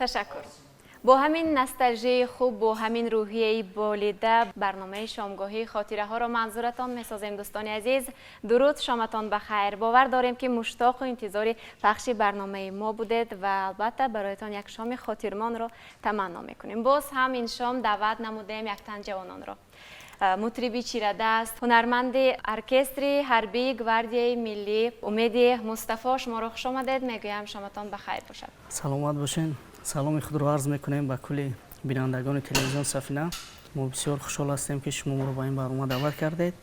Ташаккур. Бо ҳамин носталжияи хуб, бо ҳамин рӯҳияи болида барномаи шомгоҳии хотираҳоро манзуратон месозем. Дӯстони азиз, дуруд, шоматон ба хайр. Бовар дорем, ки муштоқу интизори пахши барномаи мо будед ва албатта бароятон як шоми хотирмонро таманно мекунем. Боз ҳам ин шом даъват намудем яктан ҷавононро, мутриби чирадаст, ҳунарманди оркестри ҳарбии Гвардияи миллӣ Умеди Мустафо. Шуморо хушомадед мегӯям, шоматон ба хайр бошад. Саломат бошед. Саломи худро арз мекунем ба кулли бинандагони телевизион Сафина. Мо бисёр хушҳол ҳастем, ки шумо моро ба ин барнома даъват кардед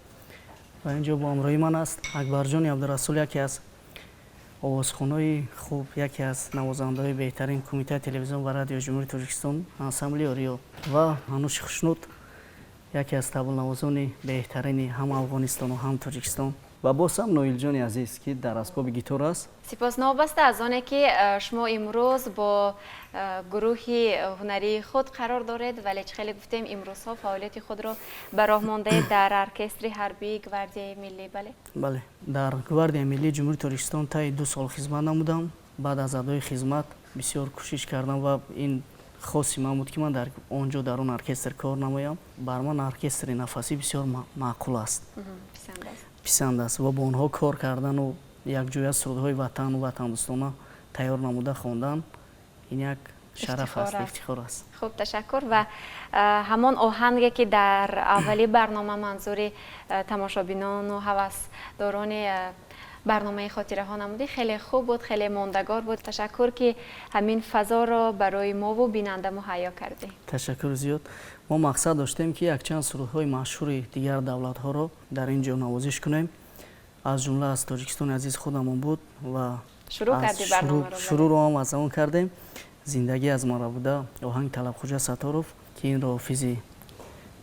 ва ин ҷо бо ҳамроҳи ман аст Акбарҷони Абдурасул, яке аз овозхонои хуб, яке аз навозандаҳои беҳтарин Кумитаи телевизион ва радиои Ҷумҳурии Тоҷикистон, ансамбли Ориё, ва Ҳануши Хушнуд, яке аз таблнавозони беҳтарини ҳам Афғонистону ҳам Тоҷикистон, ва боз ҳам Ноилҷони азиз, ки дар асбоби гитор аст. Сипос. Новобаста аз оне ки шумо имрӯз бо гурӯҳи ҳунарии худ қарор доред, вале чӣ хеле гуфтем, имрӯзҳо фаъолияти худро ба роҳ мондаед дар оркестри ҳарбии Гвардияи миллӣ, бале? Бале, дар Гвардияи миллии Ҷумҳурии Тоҷикистон таи 2 сол хизмат намудам. Баъд аз адои хизмат бисёр кӯшиш кардам ва ин хоси ман буд, ки ман дар он ҷо, дар он оркестр кор намоям. Бар ман оркестри нафасӣ бисёр маъқул аст, писанд аст ва бо онҳо кор кардану якҷоя сурудҳои ватану ватандӯстона тайёр намуда хондан ин як шараф аст, ифтихор аст. Хуб, ташаккур. Ва ҳамон оҳанге, ки дар аввали барнома манзури тамошобинону ҳавасдорони барномаи хотираҳо намудӣ, хеле хуб буд, хеле мондагор буд. Ташаккур, ки ҳамин фазоро барои мову бинанда муҳайё кардӣ. Ташаккури зиёд. Мо мақсад доштем, ки якчанд сурудҳои машҳури дигар давлатҳоро дар ин ҷо навозиш кунем, аз ҷумла аз Тоҷикистони азиз худамон буд ва шурӯъро ҳам аз он кардем. «Зиндагӣ аз ман рабуда», оҳанги Талабхоҷа Сатторов, ки инро ҳофизи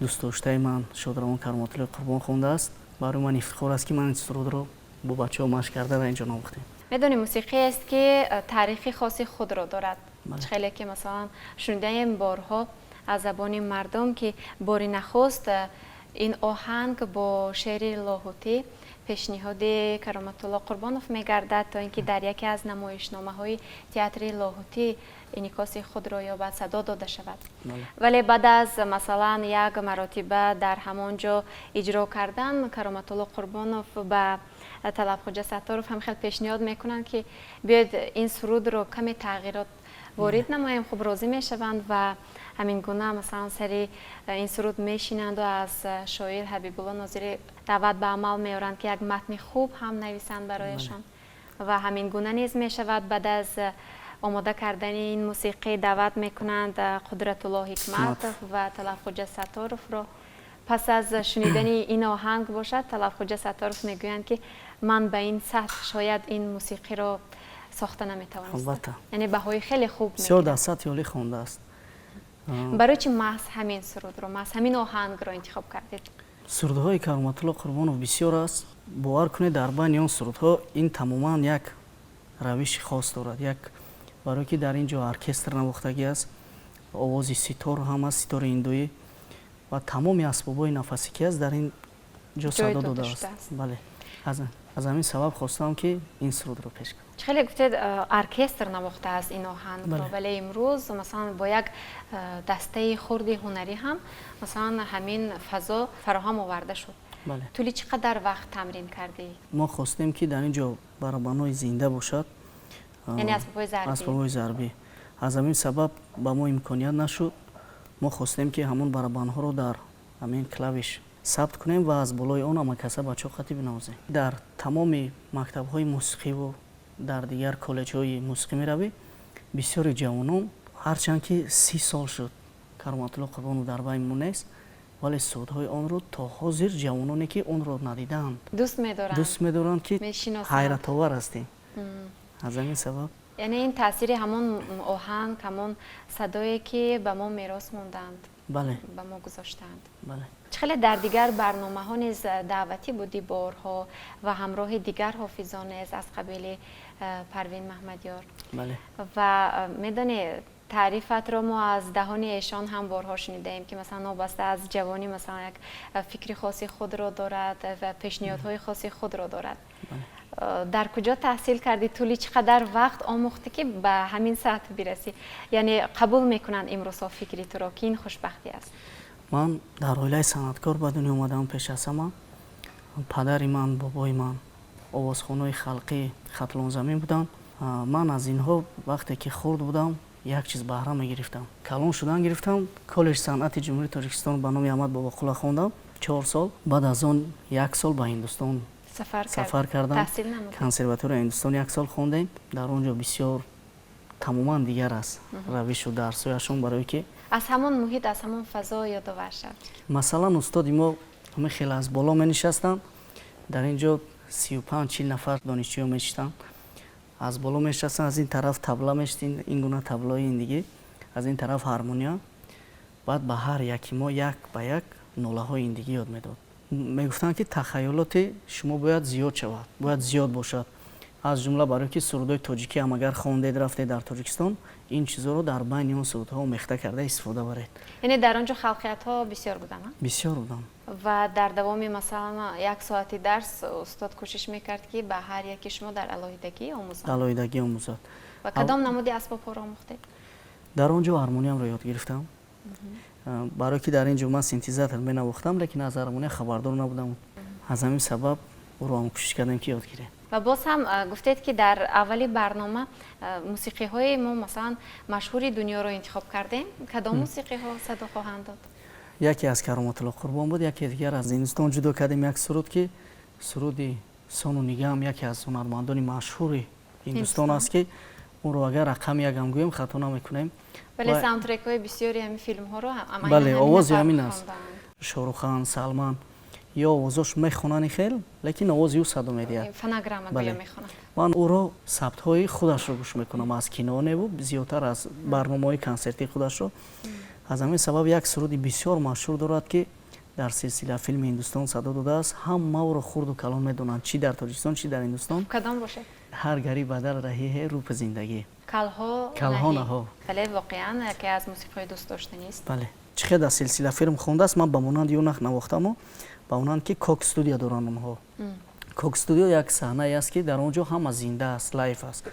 дӯстдоштаи ман шодравон Кароматуллои Қурбон хондааст. Барои ман ифтихор аст, ки ман ин сурудро бо бачаҳо машқ карда дар инҷо навохтем. Медонӣ, мусиқӣ аст, ки таърихи хоси худро дорад. Хеле ки масалан шунидаем борҳо аз забони мардум, ки бори нахуст ин оҳанг бо шеъри Лоҳутӣ пешниҳоди Кароматулло Қурбонов мегардад, то ин ки дар яке аз намоишномаҳои театри Лоҳутӣ инъикоси худро ёбад, садо дода шавад. Вале баъд аз масалан як маротиба дар ҳамон ҷо иҷро кардан, Кароматулло Қурбонов ба Талабхоҷа Сатторов ҳам хел пешниҳод мекунанд, ки биёед, ин сурудро каме тағйирот ворид намоем. Хуб, розӣ мешаванд ва ҳамин гуна масалан сари ин суруд мешинанду аз шоир Ҳабибулло Нозирӣ даъват ба амал меоранд, ки як матни хуб ҳам нависанд барояшон, ва ҳамин гуна низ мешавад. Баъд аз омода кардани ин мусиқӣ даъват мекунанд Қудратулло Ҳикматов ва Талабхоҷа Сатторовро. Пас аз шунидани ин оҳанг бошад, Талабхоҷа Сатторов мегӯянд, ки ман ба ин сатҳ шояд ин мусиқиро сохта наметавонистам. Яъне баҳои хеле хуб. Бисёр дар сатҳи олӣ хондааст. Барои чи маҳз ҳамин сурудро, маҳз ҳамин оҳангро интихоб кардед? Сурудҳои Кароматулло Қурбонов бисёр аст. Бовар кунед, дар байни он сурудҳо ин тамоман як равиши хос дорад, як барое ки дар ин ҷо оркестр навохтагӣ аст, овози ситор ҳам аст, ситори ҳиндуӣ ва тамоми асбобҳои нафасӣ ки аст, дар ин ҷо садо додааст. Бале, аз ҳамин сабаб хостам, ки ин сурудро пеш кунам. Чӣ хеле гуфтед, оркестр навохтааст ин оҳангро, вале имрӯз масалан бо як дастаи хурди ҳунарӣ ҳам масалан ҳамин фазо фароҳам оварда шуд. Тӯли чӣ қадар вақт тамрин кардӣ? Мо хостем, ки дар ин ҷо барабанҳои зинда бошад. Яъне асбобҳои зарбӣ. Асбобҳои зарбӣ. Аз ҳамин сабаб ба мо имконият нашуд. Мо хостем, ки ҳамон барабанҳоро дар ҳамин клавиш сабт кунем ва аз болои он ҳамакаса бачаҳо хати бинавозем. Дар тамоми мактабҳои мусиқиву дар дигар коллеҷҳои мусиқӣ меравӣ, бисёри ҷавонон, ҳарчанд ки 30 сол шуд Кароматулло Қурбонов дар байни мо нест, вале сурудҳои онро то ҳозир ҷавононе, ки онро надидаанд, дӯст медоранд. Дӯст медоранд, ки ҳайратовар ҳастем. Аз ҳамин сабаб. Яъне ин таъсири ҳамон оҳанг, ҳамон садое, ки ба мо мерос монданд, ба мо гузоштаанд. Бале. Чӣ хеле дар дигар барномаҳо низ даъватӣ будӣ борҳо ва ҳамроҳи дигар ҳофизон низ аз қабили Парвин Маҳмадёр. Бале. Ва медонӣ, таърифатро мо аз даҳони эшон ҳам борҳо шунидаем, ки масалан новобаста аз ҷавонӣ масалан як фикри хоси худро дорад ва пешниҳодҳои хоси худро дорад. Дар куҷо таҳсил кардӣ, тӯли чӣ қадар вақт омӯхтӣ, ки ба ҳамин сатҳ бирасӣ? Яъне қабул мекунанд имрӯзҳо фикри туро, ки ин хушбахтӣ аст? Ман дар оилаи санъаткор ба дунё омадам. Пеш аз ҳама падари ман, бобои ман овозхонаи халқии Хатлонзамин буданд. Ман аз инҳо вақте ки хурд будам як чиз баҳра мегирифтам. Калон шудан гирифтам, коллеҷи санъати Ҷумҳурии Тоҷикистон ба номи Аҳмад Бобоқула хондам 4 сол. Баъд аз он 1 сол ба Ҳиндустон сафар кардам. Консерваторияи Ҳиндустон 1 сол хондем. Дар он ҷо бисёр тамоман дигар аст равишу дарсҳояшон, барое ки аз ҳамон муҳит, аз ҳамон фазо ёдовар шавд. Масалан, устоди мо ҳамин хеле аз боло менишастанд. Дар ин ҷо 35-40 нафар донишҷӯ мешистанд. Аз боло менишастанд, аз ин тараф табла мешистин, ин гуна таблои индигӣ, аз ин тараф ҳармония. Баъд ба ҳар яки мо як ба як нолаҳои индигӣ ёд медод. Мегуфтанд, ки тахайюлоти шумо бояд зиёд шавад, бояд зиёд бошад. Аз ҷумла барое ки сурудҳои тоҷикӣ ҳам агар хондед, рафтед дар Тоҷикистон, ин чизҳоро дар байни он сурудҳо омехта карда истифода баред. Яъне дар он ҷо халқиятҳо бисёр буданд? Бисёр буданд. Ва дар давоми масалан 1 соати дарс устод кӯшиш мекард, ки ба ҳар яки шумо дар алоҳидагӣ омӯзад. Алоҳидагӣ омӯзад. Ва кадом намуди асбобҳоро омӯхтед? Дар он ҷо ҳармониямро ёд гирифтам. Барое ки дар ин ҷо ман синтезатор менавохтам, лекин аз ҳармония хабардор набудам. Аз ҳамин сабаб ӯро ҳам кӯшиш кардем, ки ёд гирем. Ва боз ҳам гуфтед, ки дар аввали барнома мусиқиҳои мо масалан машҳури дунёро интихоб кардем. Кадом мусиқиҳо садо хоҳанд дод? Яке аз Кароматулло Қурбон буд, яке дигар аз Ҳиндустон ҷудо кардем як суруд, ки суруди Сону Нигам, яке аз ҳунармандони машҳури Ҳиндустон аст, ки онро агар рақами якам гӯем хато намекунем. Бале, саундтрекҳои бисёри ҳамин филмҳоро бале, овози ҳамин аст. Шоҳрухан, Салман ё овозош мехонанд хел, лекин овози ӯ садо медиҳад. Фонограмма гӯё мехонад. Ман ӯро сабтҳои худашро гӯш мекунам, аз кино неву зиёдтар аз барномаҳои консертии худашро. Аз ҳамин сабаб як суруди бисёр машҳур дорад, ки дар силсила филми Ҳиндустон садо додааст. Ҳама ӯро хурду калон медонанд, чӣ дар Тоҷикистон, чӣ дар Ҳиндустон. Кадом бошад? Ҳар гари бадал раҳиҳе рӯпи зиндагӣ. Калҳо наҳо. Бале, воқеан яке аз мусиқиҳои дӯстдоштанист. Бале, чӣ хел дар силсила филм хондааст, ман ба монанди ӯ нахнавохтаму ба монанд ки Кок студия доранд онҳо. Кок студио як саҳнае аст, ки дар он ҷо ҳама зинда аст, live аст.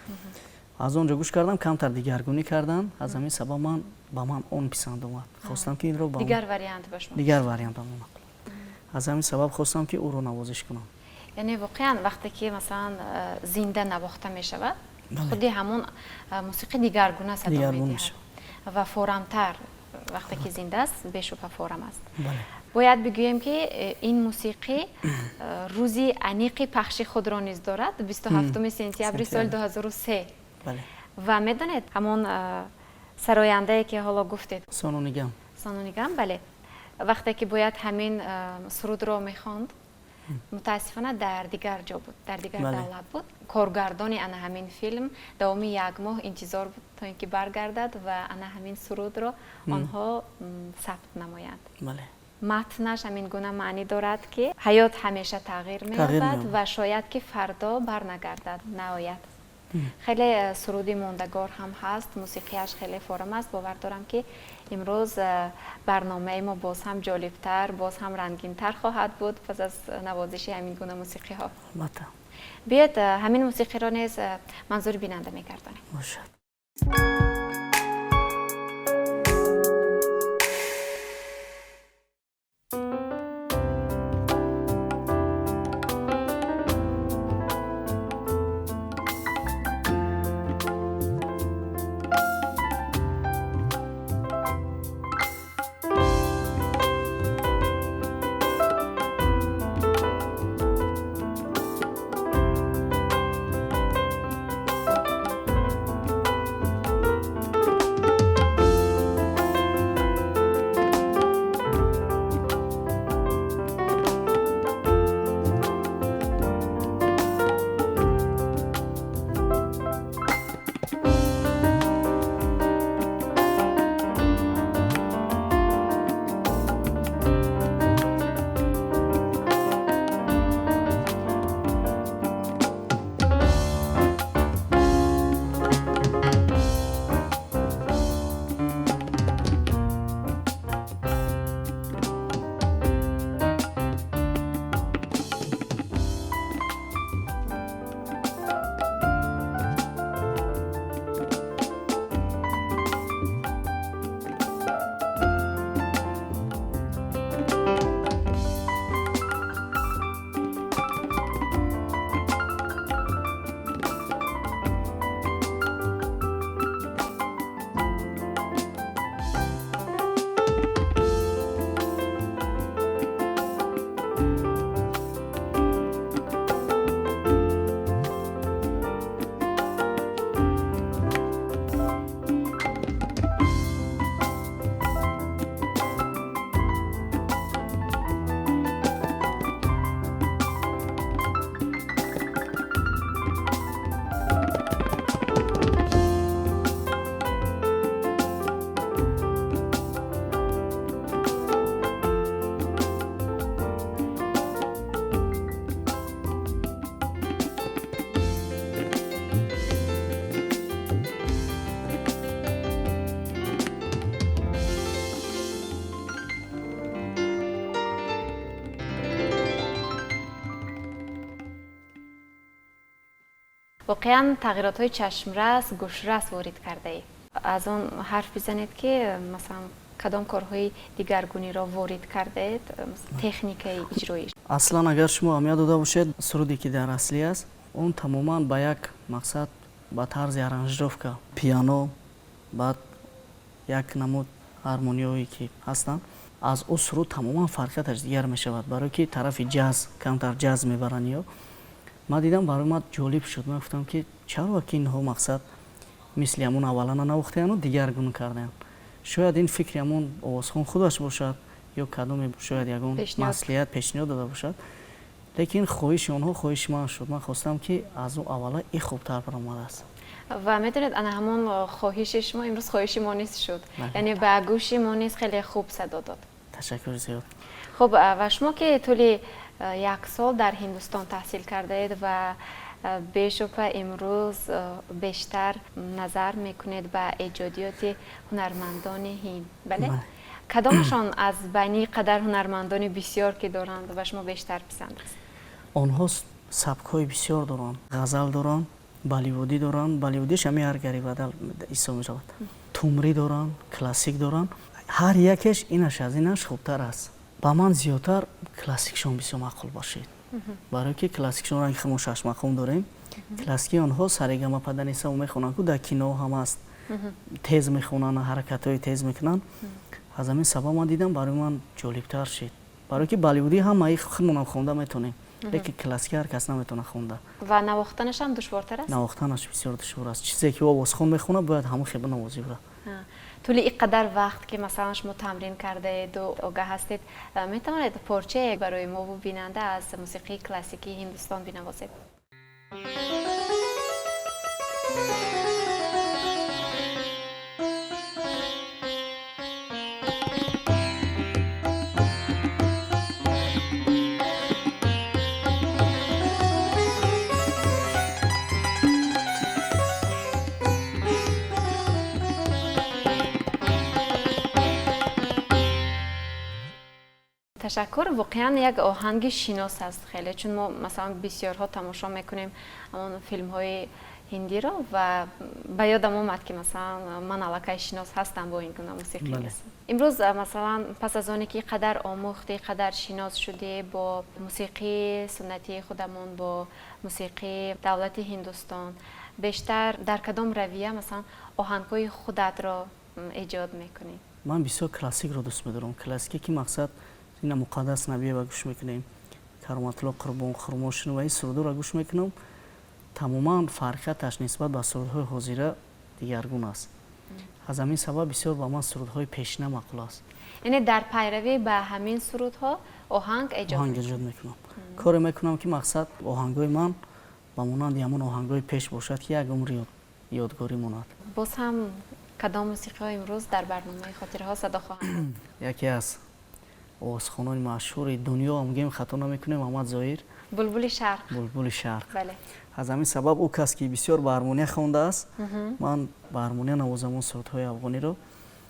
Аз он ҷо гӯш кардам, камтар дигаргунӣ кардам. Аз ҳамин сабаб ман ба ман он писанд омад. Хостам, ки инро дигар вариант ба шумо. Дигар вариант ба ман. Аз ҳамин сабаб хостам, ки ӯро навозиш кунам. Яъне воқеан вақте ки масалан зинда навохта мешавад, худи ҳамон мусиқӣ дигаргуна садо медиҳад ва форамтар. Вақте ки зинда аст, бешубҳа форам аст. Бояд бигӯем, ки ин мусиқӣ рӯзи аниқи пахши худро низ дорад, 27 сентябри соли 2003. Ва медонед, ҳамон сарояндае, ки ҳоло гуфтед, Сону Нигам. Сону Нигам, бале, вақте ки бояд ҳамин сурудро мехонд, мутаассифона дар дигар ҷо буд, дар дигар давлат буд. Коргардони ана ҳамин филм давоми 1 моҳ интизор буд, то ин ки баргардад ва ана ҳамин сурудро онҳо сабт намоянд. Матнаш ҳамин гуна маънӣ дорад, ки ҳаёт ҳамеша тағйир меёбад ва шояд ки фардо барнагардад, наояд. Хеле суруди мондагор ҳам ҳаст, мусиқиаш хеле форам аст. Бовар дорам, ки имрӯз барномаи мо боз ҳам ҷолибтар, боз ҳам рангинтар хоҳад буд пас аз навозиши ҳамин гуна мусиқиҳо. Албатта. Биёед ҳамин мусиқиро низ манзури бинанда мегардонем. Бошад. Воқеан тағйиротҳои чашмрас, гӯшрас ворид кардаед. Аз он ҳарф бизанед, ки масалан кадом корҳои дигаргуниро ворид кардаед, техникаи иҷроиш. Аслан агар шумо аҳамият дода бошед, суруде ки дар аслӣ аст, он тамоман ба як мақсад, ба тарзи аранжировка, пиано, баъд як намуд гармониҳое ки ҳастанд, аз ӯ суруд тамоман фарқияташ дигар мешавад, барое ки тарафи ҷаз, камтар ҷаз мебаранд. Ё ман дидам, барои ман ҷолиб шуд. Ман гуфтам, ки чаро ки инҳо мақсад мисли ҳамон аввалана навохтаяну дигаргун кардаянд. Шояд ин фикри ҳамон овозхон худаш бошад ё кадоме шояд ягон маслиҳат пешниҳод дода бошад, лекин хоҳиши онҳо хоҳиши ман шуд. Ман хостам, ки аз ӯ аввала и хубтар баромадааст. Ва медонед, ана ҳамон хоҳиши шумо имрӯз хоҳиши мо низ шуд, яъне ба гӯши мо низ хеле хуб садо дод. Ташаккур зиёд. Хуб, ва шумо ки тӯли як сол дар Ҳиндустон таҳсил кардаед ва бешубҳа имрӯз бештар назар мекунед ба эҷодиёти ҳунармандони ҳинд, бале? Кадомашон аз байни қадар ҳунармандони бисёр ки доранд, ба шумо бештар писанд аст? Онҳо сабкҳои бисёр доранд, ғазал доранд, болливудӣ доранд, болливудиш ҳами ҳар гарибадал ҳисоб мешавад, тумрӣ доранд, классик доранд. Ҳар якеш инаш аз инаш хубтар аст. Ба ман зиёдтар классикшон бисёр маъқул бошед, барое ки классикшон ранги мо шашмақом дорем, классикии онҳо сарегама паданисао мехонанд, ку дар кино ҳам аст, тез мехонанд, ҳаракатҳои тез мекунанд. Аз ҳамин сабаб ман дидам, барои ман ҷолибтар шид, барое ки болливудӣ ҳамаи худмонам хонда метонем, лекин классикӣ ҳар кас наметавонад хонда. Ва навохтанаш ҳам душвортар аст? Навохтанаш бисёр душвор аст. Чизе ки овозхон мехонад, бояд ҳамон хел бинавозӣ бира. Тӯли ин қадар вақт ки масалан шумо тамрин кардаеду огаҳ ҳастед, метавонед порчае барои мову бинанда аз мусиқии классикии Ҳиндустон бинавозед? Ташаккур. Воқеан як оҳанги шинос аст хеле, чун мо масалан бисёрҳо тамошо мекунем ҳамон филмҳои ҳиндиро ва ба ёдам омад, ки масалан ман аллакай шинос ҳастам бо ин гуна мусиқӣ. Имрӯз масалан пас аз оне ки қадар омӯхтӣ, қадар шинос шудӣ бо мусиқии суннатии худамон, бо мусиқии давлати Ҳиндустон, бештар дар кадом равия масалан оҳангҳои худатро эҷод мекунӣ? Ман бисёр классикро дӯст медорам, классике ки мақсад ина Муқаддас Набиева гӯш мекунем, Кароматулло Қурбон, Хурмошин ва ин сурудҳоро гӯш мекунам. Тамоман фарқияташ нисбат ба сурудҳои ҳозира дигаргун аст. Аз ҳамин сабаб бисёр ба ман сурудҳои пешина маъқул аст. Яъне дар пайравӣ ба ҳамин сурудҳо оҳанг эҷод оҳанг эҷод мекунам, коре мекунам, ки мақсад оҳангҳои ман ба монанди ҳамон оҳангҳои пеш бошад, ки як умр ёдгорӣ монад. Боз ҳам кадом мусиқиҳо имрӯз дар барномаи хотираҳо садо хоҳанд? Яке аз овозхонони машҳури дунё ҳам гӯем, хато намекунем, Муҳаммад Зоҳир. Булбули шарқ. Булбули шарқ. Аз ҳамин сабаб ӯ кас ки бисёр ба гармония хондааст, ман ба гармония навозам он сурудҳои афғониро.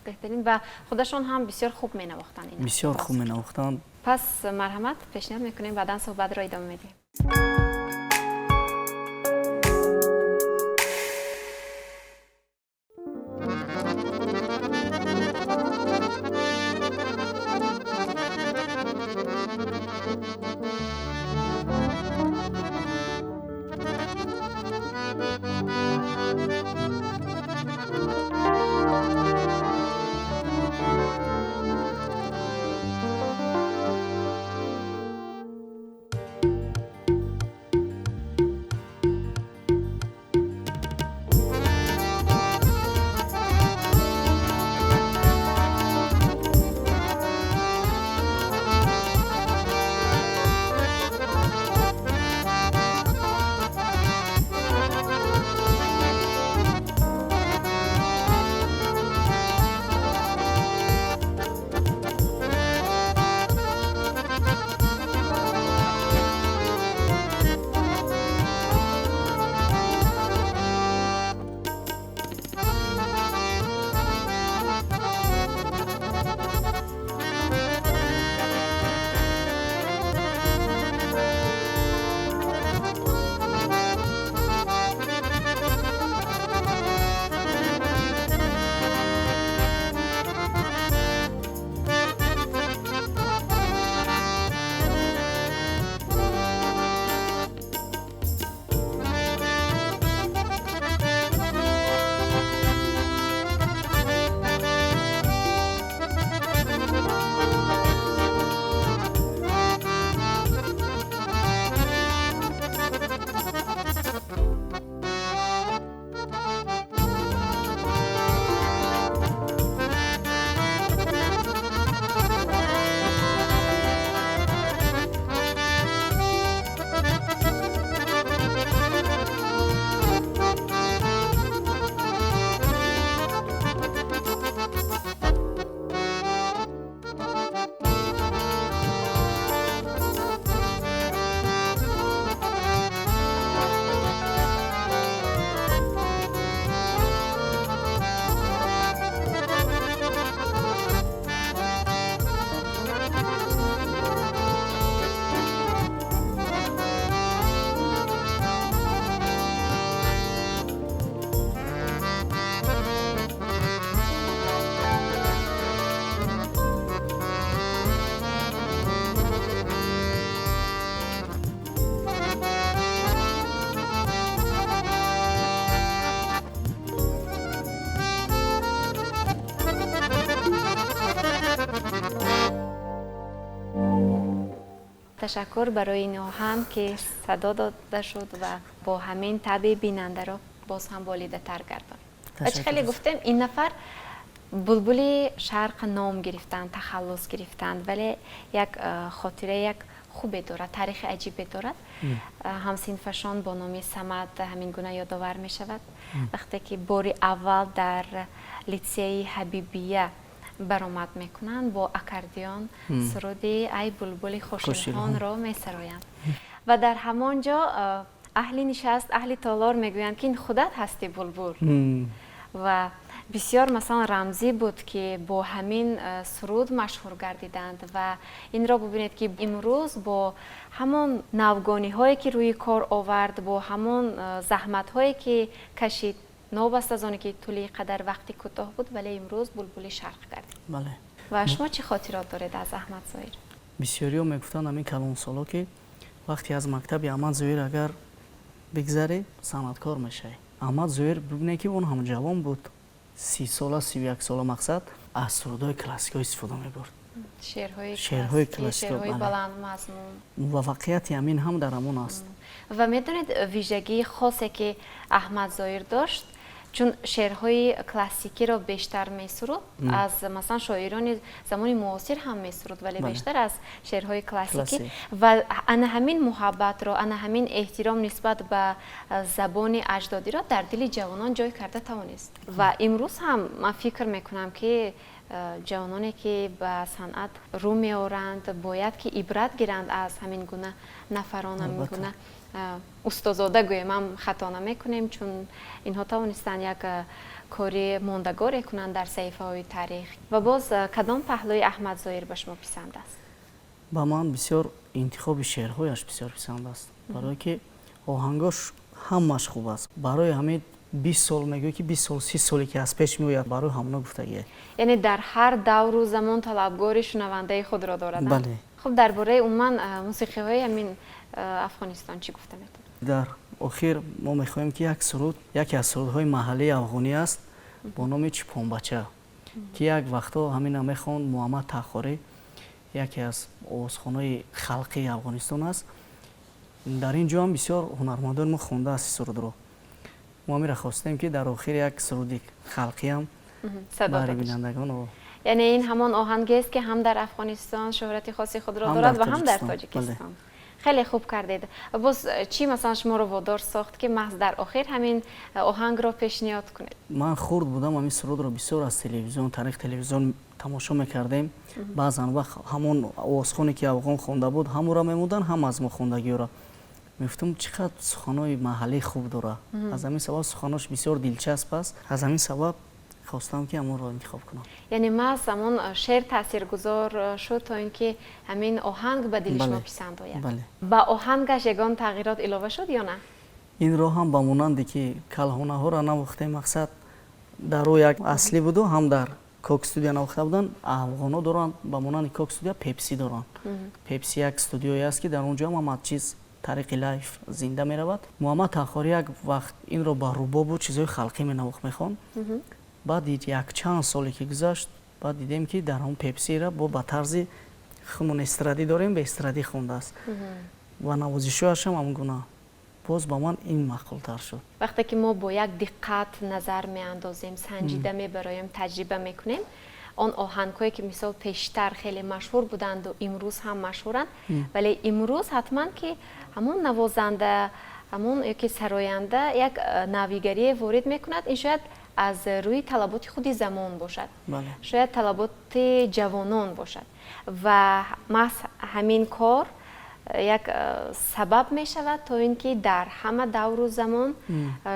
Беҳтарин, ва худашон ҳам бисёр хуб менавохтанд. Бисёр хуб менавохтанд. Пас марҳамат, пешниҳод мекунем, баъдан суҳбатро идома медиҳем. Ташаккур барои ин оҳанг, ки садо дода шуд ва бо ҳамин табъи бинандаро боз ҳам болидатар гардонид. Ва чӣ хеле гуфтем, ин нафар булбули шарқ ном гирифтанд, тахаллус гирифтанд, вале як хотира як хубе дорад, таърихи аҷибе дорад. Ҳамсинфашон бо номи Самад ҳамин гуна ёдовар мешавад. Вақте ки бори аввал дар литсеи Ҳабибия баромад мекунанд, бо аккордеон суруди «Ай булбули хушилҳонро» месароянд ва дар ҳамон ҷо аҳли нишаст, аҳли толор мегӯянд, ки ин худат ҳасти, булбул. Ва бисёр, масалан, рамзӣ буд, ки бо ҳамин суруд машҳур гардиданд. Ва инро бубинед, ки имрӯз бо ҳамон навгониҳое, ки рӯи кор овард, бо ҳамон заҳматҳое, ки кашид, новобаста аз оне ки тӯли қадар вақти кӯтоҳ буд, вале имрӯз булбули шарқ гардид. Ва шумо чӣ хотирот доред аз Аҳмад Зоҳир? Бисёриҳо мегуфтанд, ҳамин калонсоло, ки вақте аз мактаби Аҳмад Зоҳир агар бигзарӣ, санъаткор мешавӣ. Аҳмад Зоҳир, бибинед, ки он ҳам ҷавон буд, 30 сола, 31 сола, мақсад, аз сурудҳои классикиҳо истифода мебурд. Шеърҳои классикиҳои баландмазмун. Муваффақияти ҳамин ҳам дар ҳамон аст. Ва медонед, вижагии хосе, ки Аҳмад Зоҳир дошт, чун шеърҳои классикиро бештар месуруд, аз, масалан, шоирони замони муосир ҳам месуруд, вале бештар аз шеърҳои классикӣ. Ва ана ҳамин муҳаббатро, ана ҳамин эҳтиром нисбат ба забони аҷдодиро дар дили ҷавонон ҷой карда тавонист. Ва имрӯз ҳам ман фикр мекунам, ки ҷавононе, ки ба санъат рӯ меоранд, бояд ки ибрат гиранд аз ҳамин гуна нафарон, ҳамин гуна устозода гӯем ҳам хато намекунем, чун инҳо тавонистанд як кори мондагоре кунанд дар саҳифаҳои таърих. Ва боз кадом паҳлӯи Аҳмад Зоҳир ба шумо писанд аст? Ба ман бисёр интихоби шеърҳояш бисёр писанд аст, барое ки оҳангош ҳамаш хуб аст. Барои ҳамин 20 сол мегӯӣ, ки 20 сол, 30 соле, ки аз пеш меояд, барои ҳамона гуфтагие. Яъне дар ҳар давру замон талабгори шунавандаи худро дорад. Бале. Хуб, дар бораи умуман мусиқиҳои ҳамин Афғонистон чӣ гуфта метавонед? Дар охир мо мехоҳем, ки як суруд, яке аз сурудҳои маҳаллии афғонӣ аст бо номи «Чупонбача», ки як вақтҳо ҳамина мехонд Муҳаммад Тахорӣ, яке аз овозхонаи халқии Афғонистон аст. Дар ин ҷо ҳам бисёр ҳунармандони мо хондааст ин сурудро. Мо ҳамира хостем, ки дар охир як суруди халқиам барои бинандагон. Яъне ин ҳамон оҳангест, ки ҳам дар Афғонистон шӯҳрати хоси худро дорад ва ҳам дар Тоҷикистон. Хеле хуб кардед. Боз чӣ, масалан, шуморо водор сохт, ки маҳз дар охир ҳамин оҳангро пешниҳод кунед? Ман хурд будам, ҳамин сурудро бисёр аз телевизион, тариқи телевизион тамошо мекардем. Баъзан вақт ҳамон овозхоне, ки афғон хонда буд, ҳамонро мемуданд, ҳам аз мо хондагиёро. Мегуфтам, чӣ қадр суханҳои маҳаллии хуб дорад. Аз ҳамин сабаб суханош бисёр дилчасп аст. Аз ҳамин сабаб хостам, ки ҳамонро интихоб кунам. Яъне маҳз ҳамон шеър таъсиргузор шуд, то ин ки ҳамин оҳанг ба дили шумо писанд ояд. Ба оҳангаш ягон тағйирот илова шуд ё на? Инро ҳам ба монанде, ки калҳонаҳоро навохтем, мақсад, дар ӯ як аслӣ буду, ҳам дар Кок студия навохта буданд. Афғонҳо доранд, ба монанди Кок студия Пепси доранд. Пепси як студиое аст, ки дар он ҷо ҳам ҳама чиз тариқи live зинда меравад. Муҳаммад Тахорӣ як вақт инро ба рубобу чизҳои халқӣ менавохт, мехонд. Баъд якчанд соле ки гузашт, баъд дидем, ки дар ҳамон Пепсира бо ба тарзи худмон эстрадӣ дорем, ба эстрадӣ хондааст ва навозишҳояшам ҳамон гуна. Боз ба ман ин маъқултар шуд. Вақте ки мо бо як диққат назар меандозем, санҷида мебароем, таҷриба мекунем, он оҳангҳое, ки мисол пештар хеле машҳур буданду имрӯз ҳам машҳуранд, вале имрӯз ҳатман ки ҳамон навозанда, ҳамон ёки сароянда як навигарие ворид мекунад. Ин шояд аз рӯи талаботи худи замон бошад, шояд талаботи ҷавонон бошад ва маҳз ҳамин кор як сабаб мешавад, то ин ки дар ҳама давру замон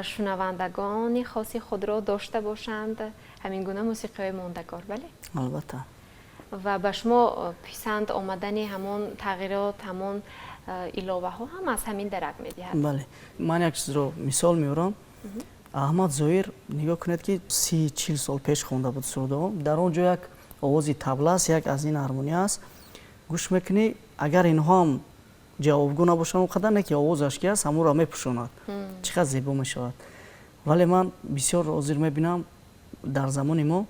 шунавандагони хоси худро дошта бошанд ҳамин гуна мусиқиҳои мондагор, бале? Албатта. Ва ба шумо писанд омадани ҳамон тағйирот, ҳамон иловаҳо ҳам аз ҳамин дарак медиҳад. Бале, ман як чизро мисол меорам. Аҳмад Зоҳир, нигоҳ кунед, ки 30-40 сол пеш хонда буд сурудҳо. Дар он ҷо як овози табла аст, як аз ин гармония аст, гӯш мекунӣ, агар инҳо ҳам ҷавобгӯ набошанд, он қадар не, ки овозаш ки аст, ҳамонро мепӯшонад, чӣ қадр зебо мешавад. Вале ман бисёр ҳозир мебинам, дар замони мо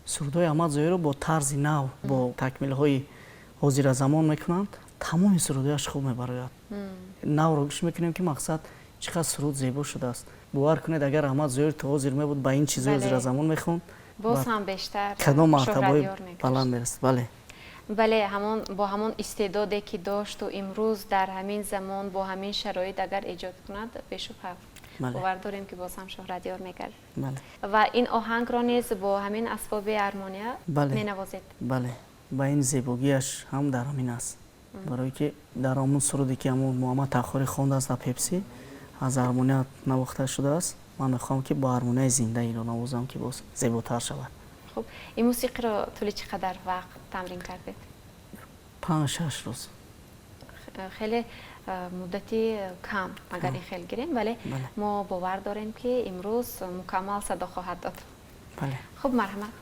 сурудҳои Аҳмад Зоҳирро бо тарзи нав, бо такмилҳои ҳозиразамон мекунанд. Тамоми сурудҳояш хуб мебарояд. Навро гӯш мекунем, ки мақсад чӣ қадр суруд зебо шудааст. Бовар кунед, агар Раҳмат Зоир то ҳозир мебуд, ба ин чизои ҳозиразамон мехонд, боз ҳам бештар кадом мартабаҳои баланд мерасид. Бале, бале, ҳамон бо ҳамон истеъдоде ки дошту имрӯз дар ҳамин замон бо ҳамин шароит агар эҷод кунад, бешубҳа бовар дорем, ки боз ҳам шӯҳратёр мегардад. Ва ин оҳангро низ бо ҳамин асбоби армония менавозед? Бале, ба ин зебогиаш ҳам дар ҳамин аст, барое ки дар ҳамон суруде ки ҳамон Муҳаммад Тахорӣ хондааст дар Пепси, аз армония навохта шудааст. Ман мехоҳам, ки бо армонияи зинда инро навозам, ки боз зеботар шавад. Хуб, ин мусиқиро тӯли чӣ қадар вақт тамрин кардед? 5-6 рӯз. Хеле муддати кам, агар ин хел гирем, вале мо бовар дорем, ки имрӯз мукаммал садо хоҳад дод. Хуб, марҳамат.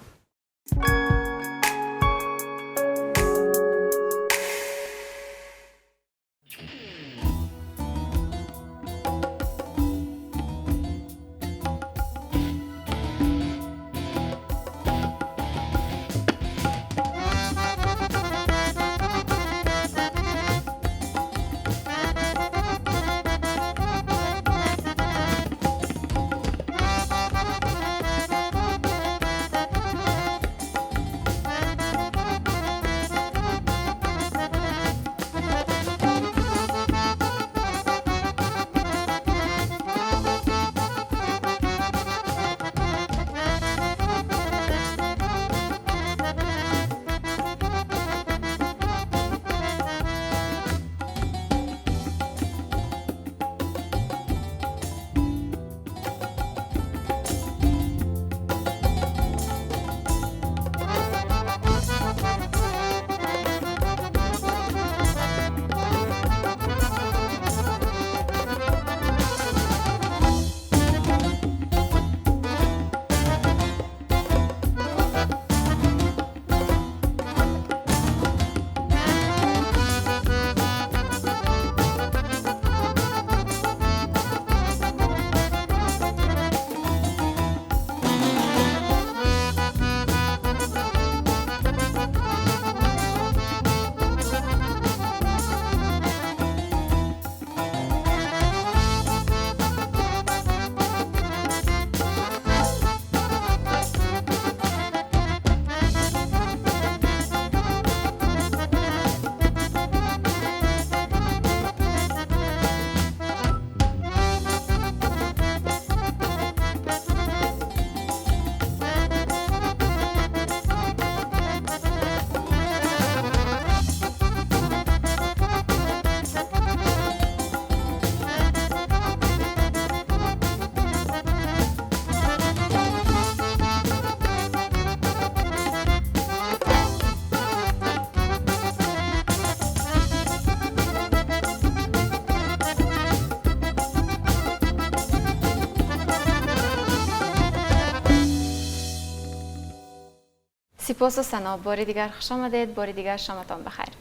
Сипосу сано. Бори дигар хуш омадед, бори дигар шоматон бахайр.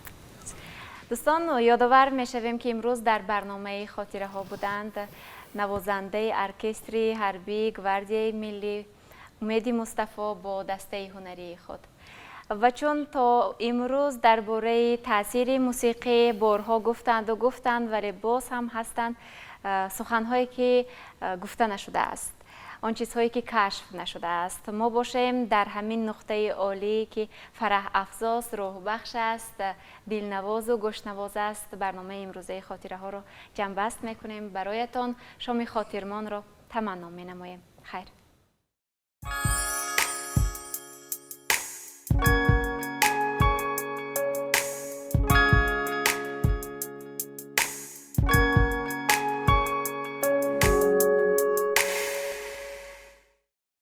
Дӯстон, ёдовар мешавем, ки имрӯз дар барномаи хотираҳо буданд навозандаи оркестри ҳарбии гвардияи миллӣ Умеди Мустафо бо дастаи ҳунарии худ. Ва чун то имрӯз дар бораи таъсири мусиқӣ борҳо гуфтанду гуфтанд, вале боз ҳам ҳастанд суханҳое ки гуфта нашудааст, он чизҳое ки кашф нашудааст. Мо бошем дар ҳамин нуқтаи олӣ, ки фараҳафзост, рӯҳбахш аст, дилнавозу гӯшнавоз аст, барномаи имрӯзаи хотираҳоро ҷамъбаст мекунем. Бароятон шоми хотирмонро таманно менамоем. Хайр.